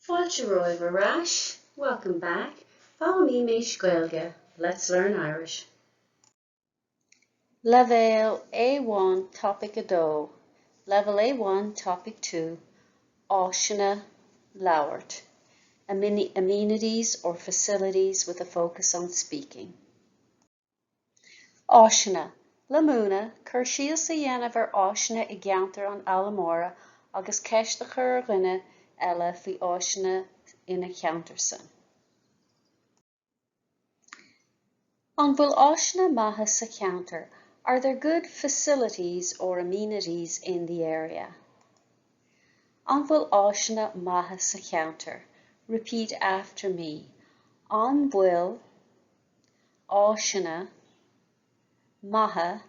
Fáilte romhaibh ar ais, welcome back, Foghlaimímis Gaeilge, let's learn Irish. Leibhéal A1 Topaic 2 Level A1 Topic 2 Áiseanna Labhairt Amenities or facilities with a focus on speaking. Áiseanna Le múineadh, cur síos a dhéanamh ar áiseanna i gceantar an fhoghlaimeora agus ceist a chur ar dhuine eile faoi áiseanna ina cheantarsan. An bhfuil áiseanna maithe sa cheantar? Are there good facilities or amenities in the area? An bhfuil áiseanna maithe sa cheantar? Repeat after me. An bhfuil áiseanna maithe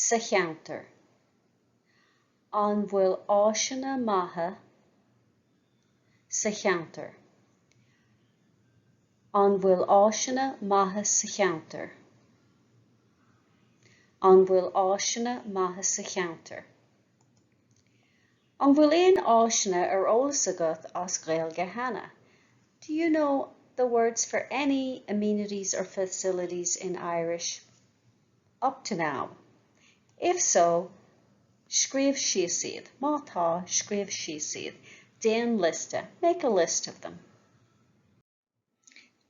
sa cheantar? An bhfuil áiseanna maithe sa cheantar? An bhfuil áiseanna maithe sa cheantar? An bhfuil áiseanna maithe sa cheantar? An bhfuil aon áiseanna ar eolas agat as Gaeilge cheana? Do you know the words for any amenities or facilities in Irish up to now? If so, scríobh síos iad. Má tá, scríobh síos iad. Déan liosta. Make a list of them.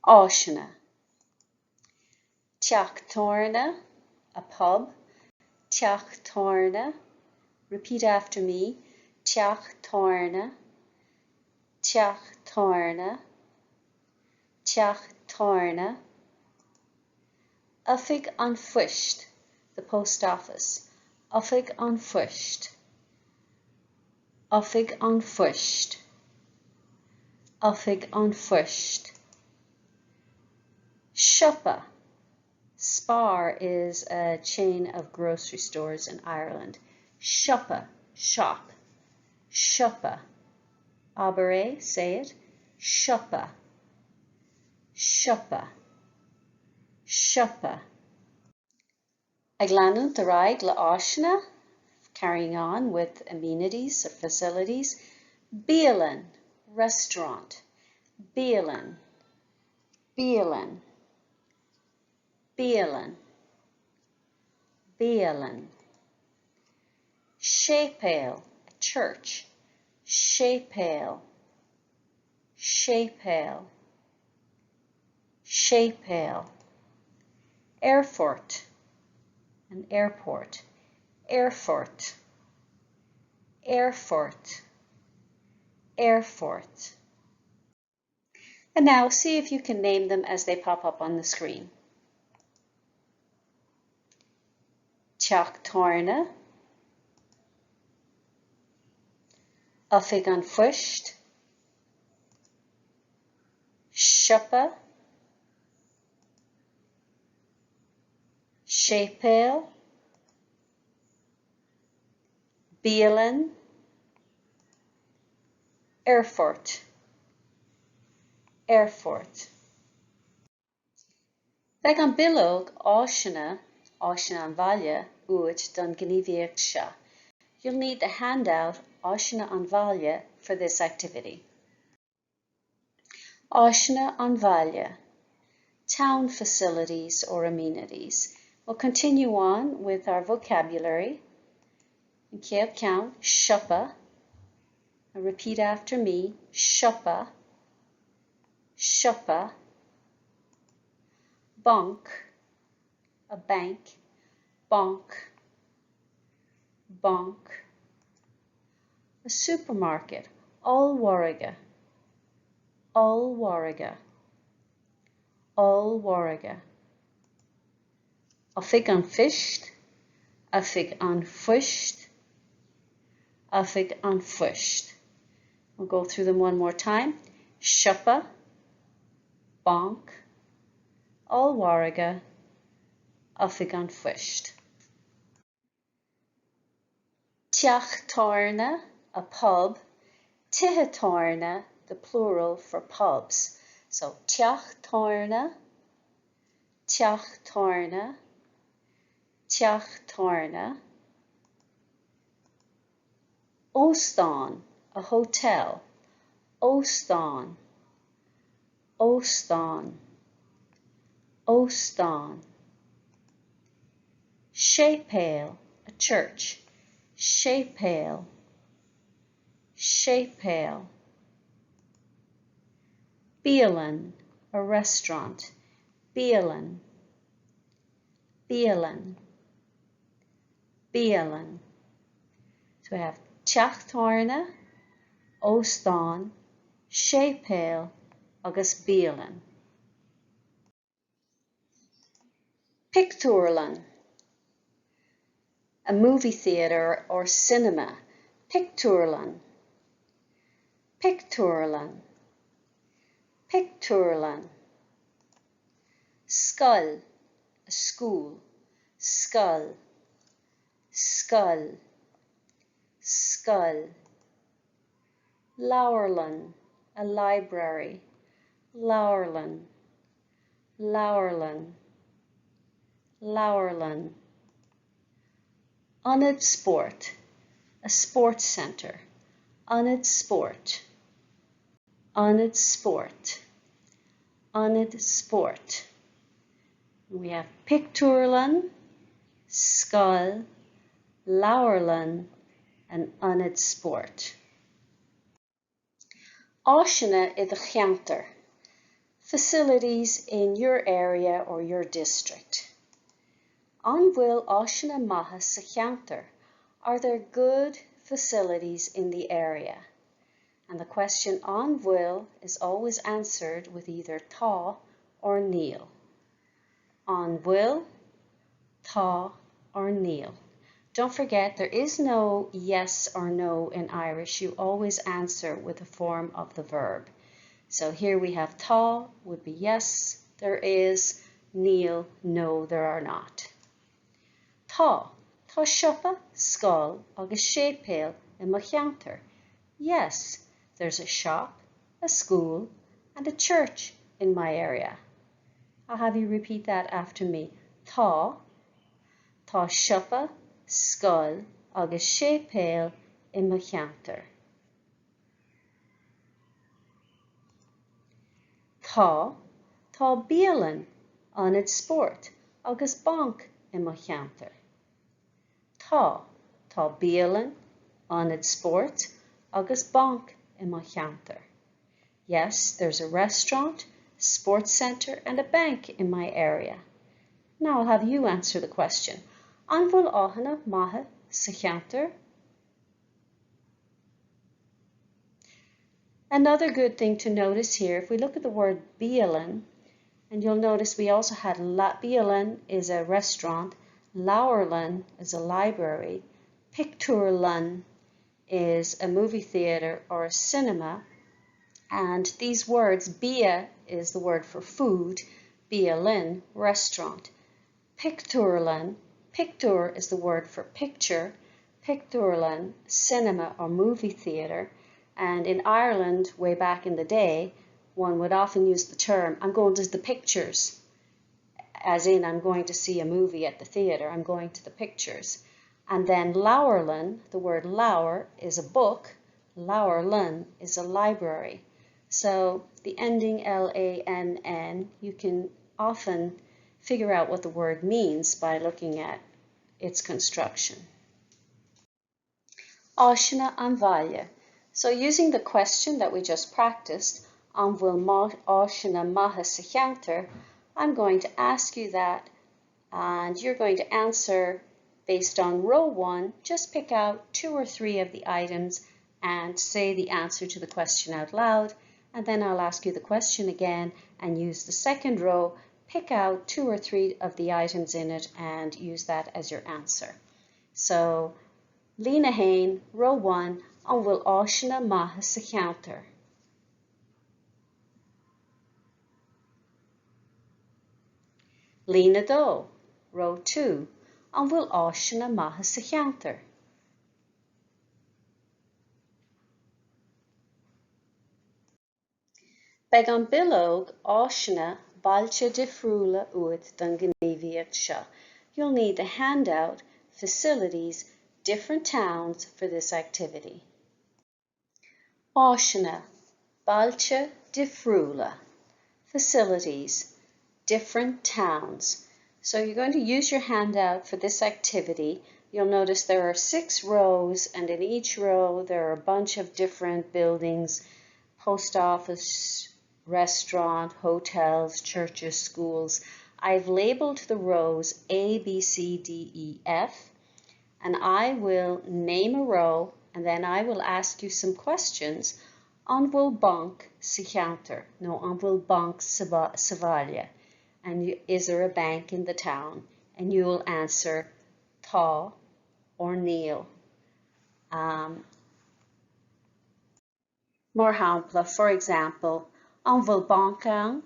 Áiseanna. Teach tábhairne, a pub, teach tábhairne, repeat after me, teach tábhairne, teach tábhairne, teach tábhairne. Oifig an Phoist, the post office, Oifig an Phoist, Oifig an Phoist, Oifig an Phoist. Siopa. Spar is a chain of grocery stores in Ireland. Siopa, shop. Siopa. Abair é, say it. Siopa. Siopa. Siopa. Ag leanúint ar aghaidh le áiseanna, carrying on with amenities or facilities, bialann, restaurant, bialann, bialann, bialann, bialann. Séipéal, a church, séipéal, séipéal, séipéal. Aerfort, an airport, aerfort, aerfort, aerfort. And now see if you can name them as they pop up on the screen. Teach tábhairne, Oifig an Phoist, Siopa, Séipéal, Bialann, Aerfort, Aerfort. Beidh an bileog áiseanna, Áiseanna an Bhaile, uait don ghníomhaíocht seo. You'll need the handout Áiseanna an Bhaile for this activity. Áiseanna an Bhaile, Town facilities or amenities. We'll continue on with our vocabulary. An chéad cheann, siopa. Now repeat after me, siopa, siopa, banc, a bank, banc, banc. A supermarket, ollmhargadh, ollmhargadh, ollmhargadh. Oifig an Phoist, Oifig an Phoist, Oifig an Phoist. We'll go through them one more time. Siopa, banc, ollmhargadh, Oifig an Phoist. Teach tábhairne, a pub, tithe tábhairne, the plural for pubs. So teach tábhairne, teach tábhairne, teach tábhairne. Óstán, a hotel. Óstán. Óstán. Óstán. Séipéal, a church. Séipéal. Séipéal. Bialann, a restaurant. Bialann. Bialann. Bialann. So we have teach tábhairne, óstán, séipéal agus bialann. Pictiúrlann. A movie theatre or cinema. Pictiúrlann. Pictiúrlann. Pictiúrlann. Scoil, a school. Scoil. Scoil. Scoil. Leabharlann, a library. Leabharlann. Leabharlann. Leabharlann. Ionad spóirt, a sports centre. Ionad spóirt. Ionad spóirt. Ionad spóirt. We have pictiúrlann, scoil, leabharlann and ionad spóirt. Áiseanna i do cheantar. Facilities in your area or your district. An bhfuil áiseanna maithe sa cheantar? Are there good facilities in the area? And the question an bhfuil is always answered with either tá or níl. An bhfuil, tá or níl. Don't forget there is no yes or no in Irish. You always answer with the form of the verb. So here we have tá would be yes, there is, níl, no, there are not. Tá, tá siopa, scoil agus séipéal i mo cheantar. Yes, there's a shop, a school and a church in my area. I'll have you repeat that after me. Tá, tá siopa, scoil agus séipéal i mo cheantar. Tá, tá bialann, ionad spóirt agus banc i mo cheantar. Tá, tá bialann, ionad spóirt agus banc i mo cheantar. Yes, there's a restaurant, sports centre and a bank in my area. Now I'll have you answer the question. An bhfuil áiseanna maithe sa cheantar? Another good thing to notice here, if we look at the word bialann, and you'll notice we also had la bialann is a restaurant, leabharlann is a library, pictiúrlann is a movie theater or a cinema, and these words, bia is the word for food, bialann, restaurant. Pictiúrlann, pictiúr is the word for picture, pictiúrlann, cinema or movie theater. And in Ireland, way back in the day, one would often use the term, I'm going to the pictures, as in I'm going to see a movie at the theater, I'm going to the pictures. And then leabharlann, the word leabhar is a book, leabharlann is a library. So the ending L-A-N-N, you can often figure out what the word means by looking at its construction. Áiseanna an bhaile. So using the question that we just practiced, an bhfuil áiseanna maithe sa cheantar, I'm going to ask you that and you're going to answer based on row one. Just pick out two or three of the items and say the answer to the question out loud. And then I'll ask you the question again and use the second row, pick out two or three of the items in it and use that as your answer. So, Líne 1, row 1, an bhfuil áiseanna maithe sa cheantar? Líne 2, row 2, an bhfuil áiseanna maithe sa cheantar? Beidh an bileog Áiseanna Bailte Difriúla uait don ghníomhaíocht seo. You'll need the handout Facilities, Different Towns for this activity. Áiseanna. Bailte difriúla, facilities, different towns. So you're going to use your handout for this activity. You'll notice there are six rows and in each row there are a bunch of different buildings, post office, restaurant, hotels, churches, schools. I've labeled the rows A, B, C, D, E, F, and I will name a row and then I will ask you some questions An bhfuil banc sa cheantar nó an bhfuil banc sa bhaile? And is there a bank in the town? And you will answer tá or níl. Um, mar shampla, for example, an bhfuil banc ann?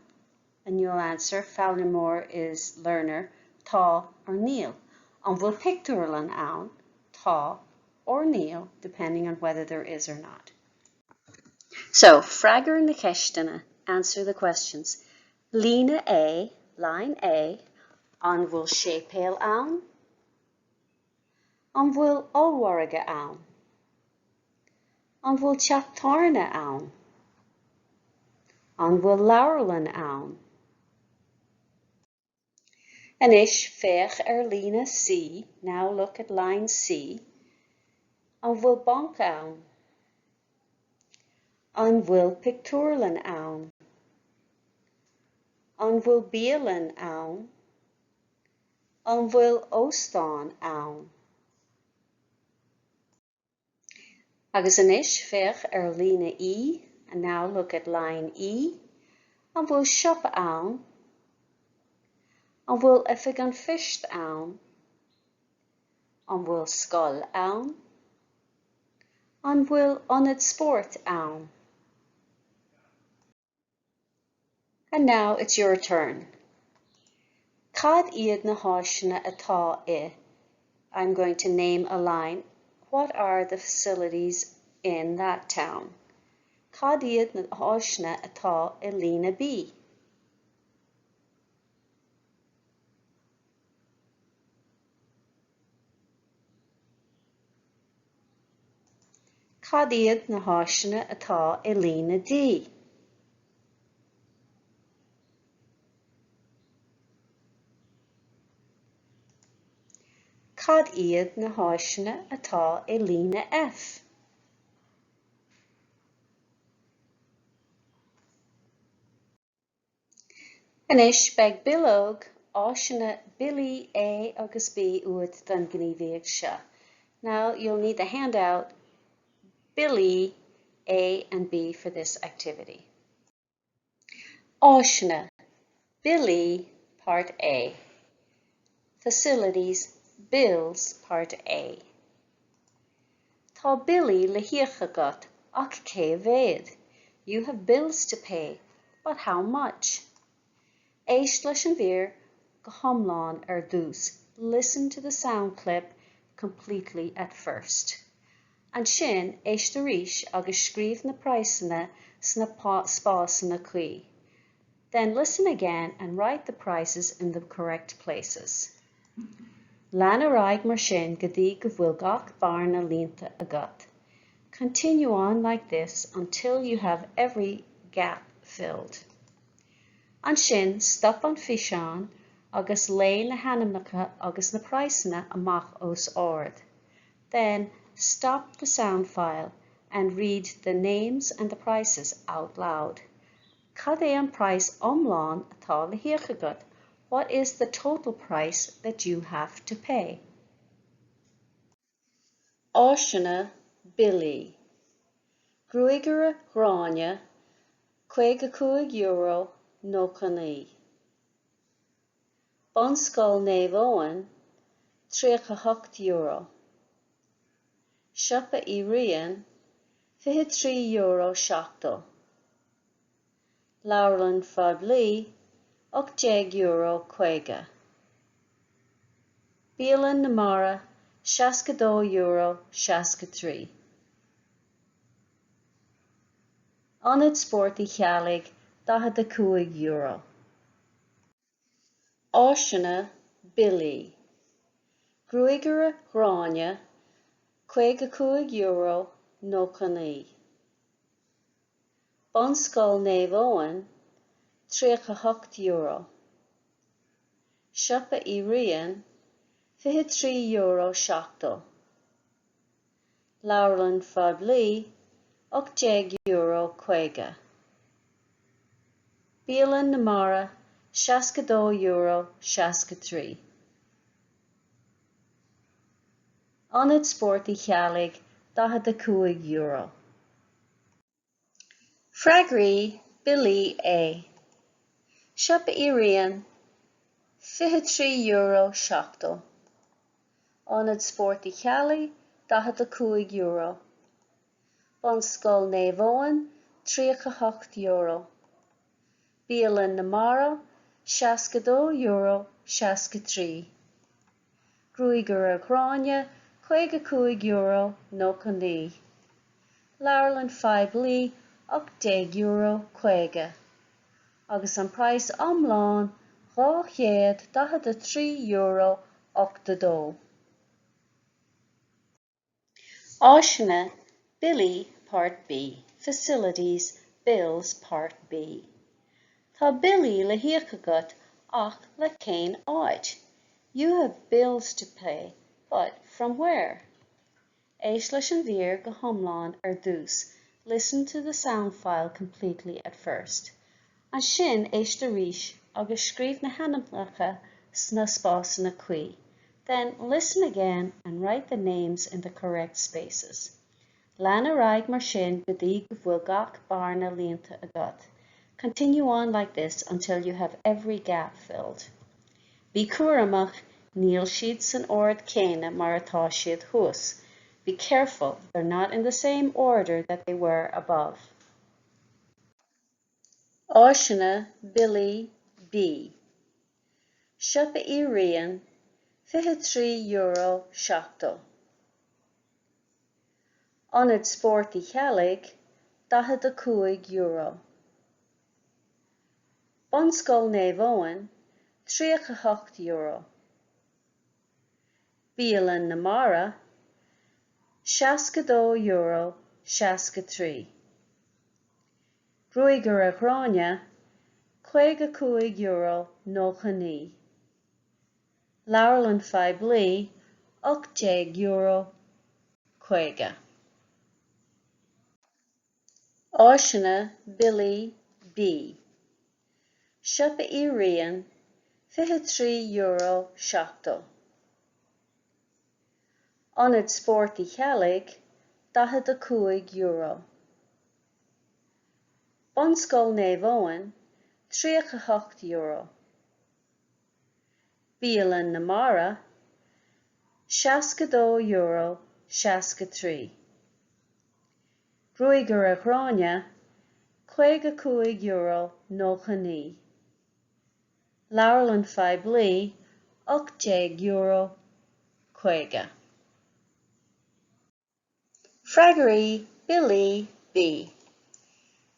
And you'll answer, foghlaimeoir is learner, tá or níl. An bhfuil pictiúrlann ann? Tá or níl, depending on whether there is or not. So, freagair na ceisteanna, answer the questions. Líne A, line A, An bhfuil séipéal ann? An bhfuil ollmhargadh ann? An bhfuil teach tábhairne ann? An bhfuil leabharlann ann? Anois féach ar líne C, now look at line C. An bhfuil banc ann? An bhfuil pictiúrlann ann? An bhfuil bialann ann? An bhfuil óstán ann? Agus anois féach ar líne E, and now look at line E. An bhfuil siopa ann? An bhfuil oifig an phoist ann? An bhfuil scoil ann? An bhfuil ionad spóirt ann? And now it's your turn. Cad iad na háiseanna atá i? I'm going to name a line. What are the facilities in that town? Cad iad na háiseanna atá i líne B? Cad iad na háiseanna atá i líne D? Cad iad na háiseanna atá i líne F? Anois beidh bileog áiseanna billí A agus B uait don ghníomhaíocht seo. Now you'll need the handout Billí A and B for this activity. Áiseanna, Billí Part A Facilities, Bills Part A Tá billí le híoc agat, ach cé mhéad? You have bills to pay, but how much? Éist leis an mhír go hiomlán ar dtús, listen to the sound clip completely at first. Ansin, éist arís agus scríobh na praghsanna sna spásanna cuí. Then listen again and write the prices in the correct places. Lean ar aghaidh mar sin go dtí go bhfuil gach bearna líonta agat. Continue on like this until you have every gap filled. Ansin, stop an físeán agus léigh na hainmneacha agus na praghsanna amach os ard. Then, stop the sound file and read the names and the prices out loud. Cad é an praghas iomlán atá le híoc agat? What is the total price that you have to pay? Áiseanna, Billí. Gruagaire Ghráinne, €55 99. Bunscoil Naomh Eoin, €38. Siopa Uí Riain, €23.70. Leabharlann Phoiblí, €18.50. Bialann na Mara, €62.63. Ionad Spóirt Uí Cheallaigh, €45. Áiseanna, Billí. Gruagaire Ghráinne, €55.99. Bunscoil Naomh Eoin, €38. Siopa Uí Riain, €23.70. Leabharlann Phoiblí, €18.50. Bialann na Mara, €62.63. Ionad Spóirt Uí Cheallaigh, €45. Freagraí, Billí A. Siopa Uí Riain, €23.70. Ionad Spóirt Uí Cheallaigh, €45. Bunscoil Naomh Eoin, €38. Bialann na Mara, €62.63. Gruagaire Ghráinne, €55.99. Leabharlann Phoiblí, €18.50. Agus an praghas iomlán, €243.82. Áiseanna, Billí Part B Facilities, Bills Part B Tá billí le híoc agat ach le cén áit? You have bills to pay, but from where? Éist leis an mhír go hiomlán ar dtús Listen to the sound file completely at first. Ansin éist arís agus scríobh na hainmneacha sna spásanna cuí. Then listen again and write the names in the correct spaces. Lean ar aghaidh mar sin go dtí go bhfuil gach bearna líonta agat. Continue on like this until you have every gap filled. Bí cúramach, níl siad san ord céanna mar atá siad thuas. Be careful, they're not in the same order that they were above. Áiseanna, Billí, B. Siopa Uí Riain, €23.70. Ionad Spóirt Uí Cheallaigh, €45. Bunscoil Naomh Eoin, €38. Bialann na Mara, €62.63. Gruagaire Ghráinne, €55.99. Leabharlann Phoiblí, €18.50. Áiseanna, Billí, B. Siopa Uí Riain, €23.70. Ionad Spóirt Uí Cheallaigh, €45. Bunscoil Naomh Eoin, €38. Bialann na Mara, €62.63. Gruagaire Ghráinne, €55.99. Leabharlann Phoiblí, €18.50. Freagraí, Billí, B.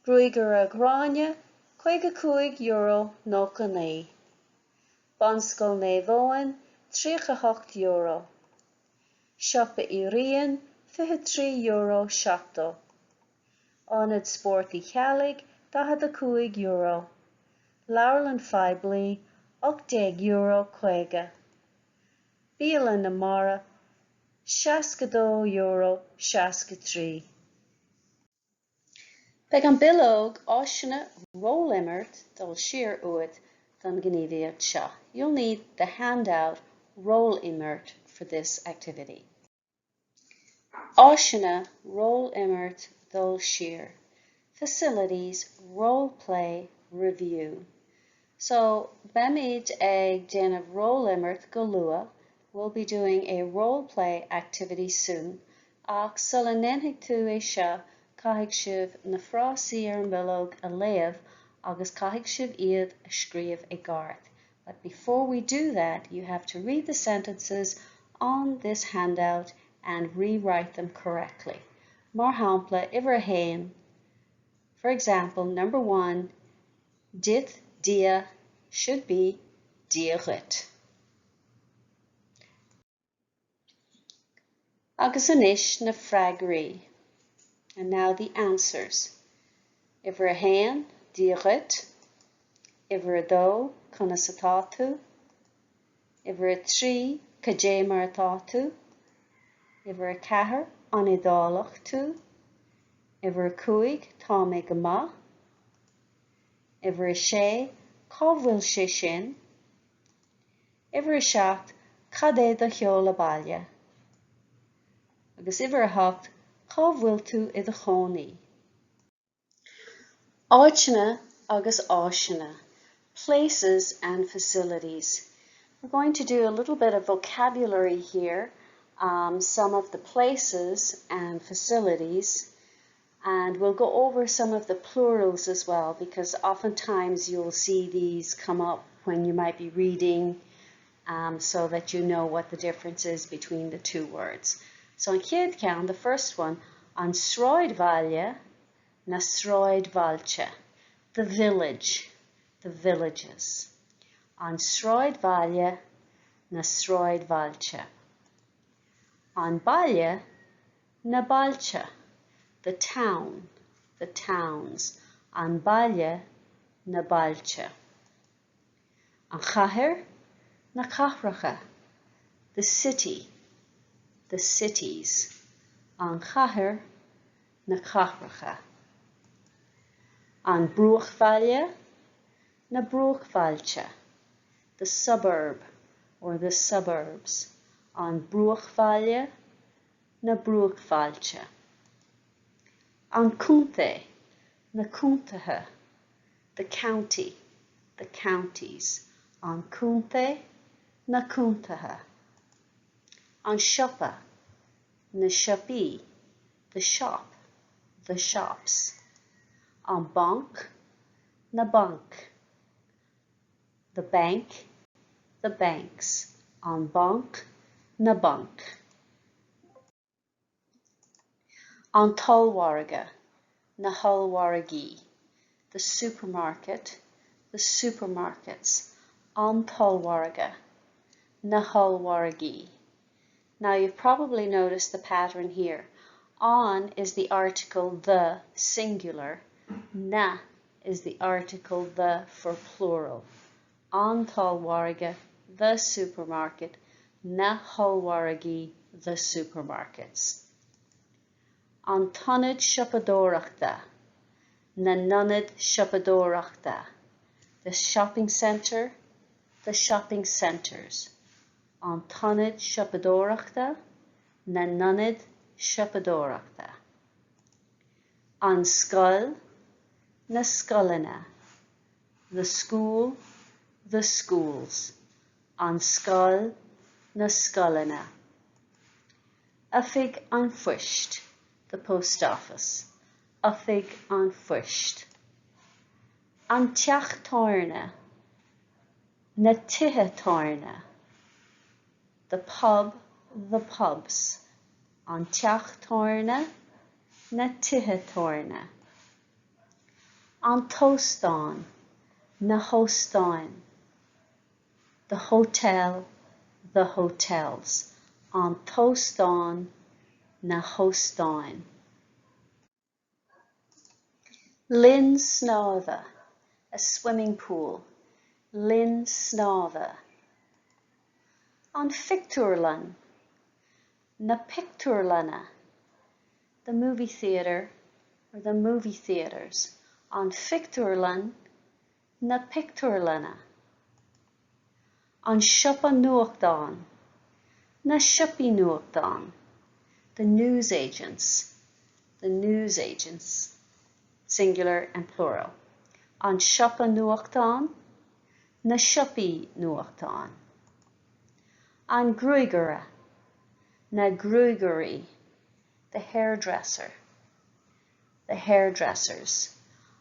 Gruagaire Ghráinne, €55.99. Bunscoil Naomh Eoin, €38. Siopa Uí Riain, €23.70. Ionad Spóirt Uí Cheallaigh, €45. Leabharlann Phoiblí, €18.50. Bialann na Mara, €62.63. Beidh an bileog áiseanna rólimirt dul siar uait don ghníomhaíocht seo. You'll need the handout Rólimirt for this activity. Áiseanna rólimirt dul siar Facilities Role Play Review So, beimid ag déanamh rólimirt go luath We'll be doing a role play activity soon ach sula ndéanfaidh tú é seo caithfidh sibh na frásaí ar an mbileog a léamh agus caithfidh sibh iad a scríobh i gceart But before we do that, you have to read the sentences on this handout and rewrite them correctly. Mar shampla, uimhir a haon, for example, number one, Duit, Dia should be Dia dhuit. Agus anois na freagraí. And now the answers. Uimhir a haon, Dia dhuit. Uimhir a dó, Conas atá tú? Uimhir a 3, Cad é mar atá tú? Uimhir a 4, An Iodálach tú? Uimhir a 5, Tá mé go maith. Uimhir a 6, Cá bhfuil sé sin? Uimhir a 7, Cad é do sheoladh baile? Agus uimhir a 8, Cá bhfuil tú i do chónaí? Áiteanna agus áiseanna, places and facilities. We're going to do a little bit of vocabulary here, um, some of the places and facilities, and we'll go over some of the plurals as well because oftentimes you'll see these come up when you might be reading um, so that you know what the difference is between the two words. So an chéad cheann, the first one, an sráidbhaile, na sráidbhailte, the village, the villages. An sráidbhaile, na sráidbhailte. An baile, na bailte, the town, the towns. An baile, na bailte. An chathair, na cathracha, the city, the cities. An chathair, na cathracha. An bruachbhaile, na bruachbhailte, the suburb or the suburbs. An bruachbhaile, na bruachbhailte. An contae, na contaetha, the county, the counties. An contae, na contaetha. An siopa, na siopaí, the shop, the shops. An banc, na bainc, the bank, the banks. An banc, na bainc. An t-ollmhargadh, na hollmhargaí, the supermarket, the supermarkets. An t-ollmhargadh, na hollmhargaí. Now you've probably noticed the pattern here. An is the article the singular, na is the article the for plural. An t-ollmhargadh, the supermarket, na hollmhargaí, the supermarkets. An t-ionad siopadóireachta, na n-ionad siopadóireachta, the shopping centre, the shopping centres. An t-ionad siopadóireachta, na n-ionad siopadóireachta. An scoil, na scoileanna, the school, the schools. An scoil, na scoileanna. Oifig an phoist, the post office. Oifig an phoist. An teach tábhairne, na tithe tábhairne. The pub, the pubs. An teach tábhairne, na tithe tábhairne. An t-óstán, na hóstáin. The hotel, the hotels. An t-óstán, na hóstáin. Linn snámha, a swimming pool. Linn snámha. An phictiúrlann, na pictiúrlanna. The movie theatre or the movie theatres. An phictiúrlann, na pictiúrlanna. An siopa nuachtán, na siopaí nuachtán. The newsagents, the newsagents, singular and plural. An siopa nuachtán, na siopaí nuachtán. An gruagaire, na gruagairí, the hairdresser, the hairdressers.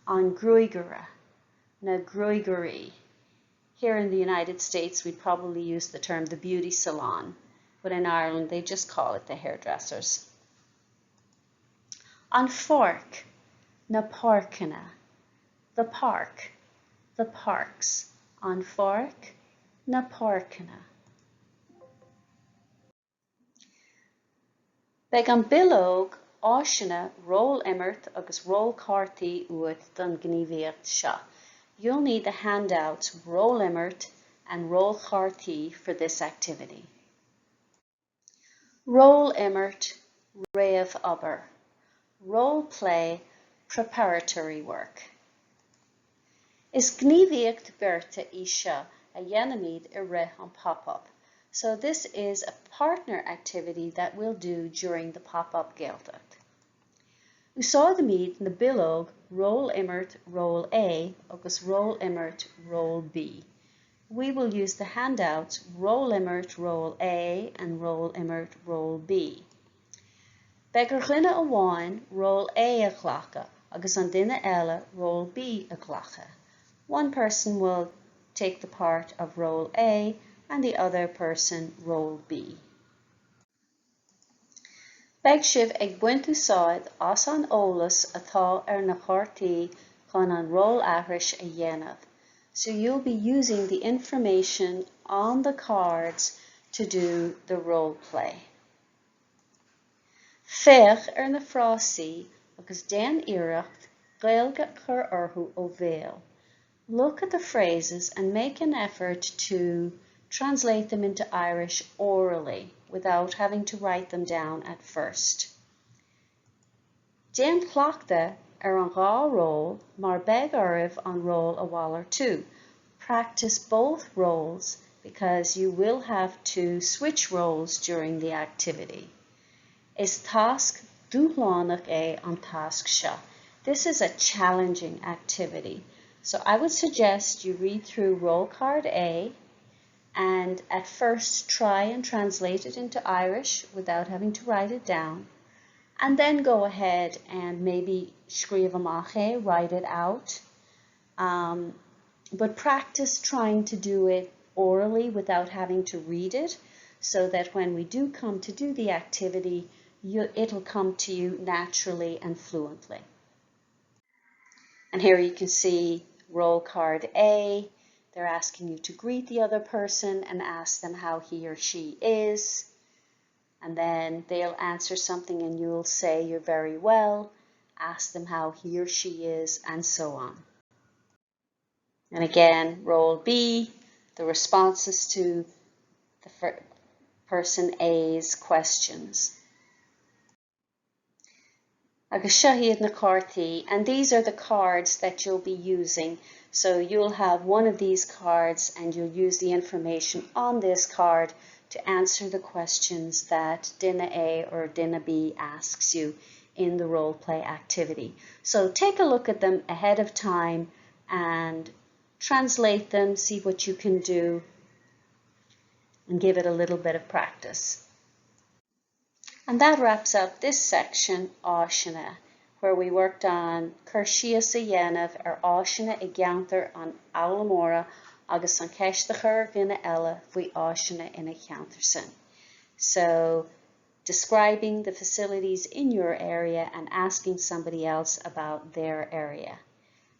An gruagaire, na gruagairí. Here in the United States, we'd probably use the term the beauty salon, but in Ireland, they just call it the hairdressers. An pháirc, na páirceanna, the park, the parks. An pháirc, na páirceanna. Beidh an bileog áiseanna ról-imirt agus ról-chártaí uait don ghníomhaíocht seo. You'll need the handouts Ról-imirt and Ról-chártaí for this activity. Ról-imirt, réamhobair. Role-play, preparatory work. Is gníomhaíocht beirte í seo a dhéanaimid i rith an pop-up. So this is a partner activity that we'll do during the pop-up Gaeltacht. Úsáidimid na bileog Ról-imirt Ról A agus Ról-imirt Ról B. We will use the handouts Ról-imirt Ról A and Ról-imirt Ról B. Beidh ar dhuine amháin ról A a ghlacadh agus an duine eile ról B a ghlacadh. One person will take the part of role A and the other person role B. Beidh sibh ag baint úsáid as an eolas atá ar na cártaí chun an ról-aithris a dhéanamh. So you'll be using the information on the cards to do the role play. Féach ar na frásaí agus déan iarracht Gaeilge a chur orthu ó bhéal. Look at the phrases and make an effort to translate them into Irish orally without having to write them down at first. Déan cleachtadh ar an dhá ról mar beidh oraibh an ról a mhalartú. Practice both roles because you will have to switch roles during the activity. Is tasc dúshlánach é an tasc seo. This is a challenging activity. So I would suggest you read through role card A and at first try and translate it into Irish without having to write it down. And then go ahead and maybe scríobh amach é, write it out. But practice trying to do it orally without having to read it so that when we do come to do the activity, it'll come to you naturally and fluently. And here you can see role card A. They're asking you to greet the other person and ask them how he or she is. And then they'll answer something and you'll say you're very well, ask them how he or she is, and so on. And again, role B, the responses to the person A's questions. Agus seo iad na cártaí, and these are the cards that you'll be using. So you'll have one of these cards and you'll use the information on this card to answer the questions that Duine A or Duine B asks you in the role play activity. So take a look at them ahead of time and translate them, see what you can do, and give it a little bit of practice. And that wraps up this section, Áiseanna, where we worked on cur síos a dhéanamh ar áiseanna i gceantar an fhoghlaimeora agus an cheist a chur ar dhuine eile faoi áiseanna ina cheantarsan. So, describing the facilities in your area and asking somebody else about their area.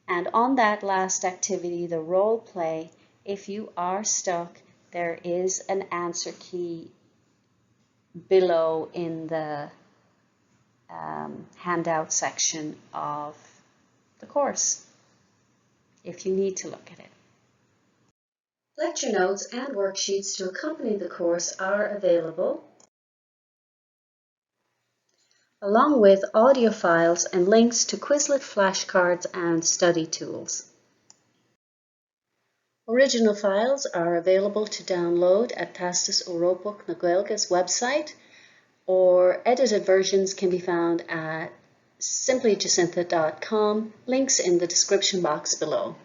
And on that last activity, the role play, if you are stuck, there is an answer key below in the handout section of the course if you need to look at it. Lecture notes and worksheets to accompany the course are available along with audio files and links to Quizlet flashcards and study tools. Original files are available to download at Teastas Eorpach na Gaeilge's website, or edited versions can be found at simplyjacintha.com, links in the description box below.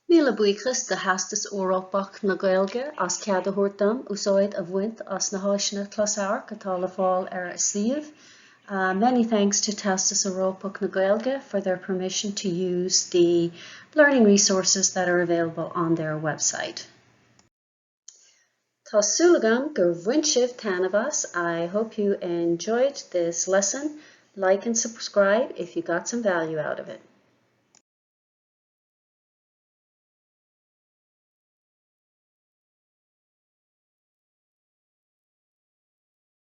Míle buíochas do Theastas Eorpach na Gaeilge as cead a thabhairt dom úsáid a bhaint as na háiseanna closamhairc atá le fáil ar a suíomh. Many thanks to Teastas Eorpach na Gaeilge for their permission to use the learning resources that are available on their website. Tá súil agam gur bhain sibh taitneamh as. I hope you enjoyed this lesson. Like and subscribe if you got some value out of it.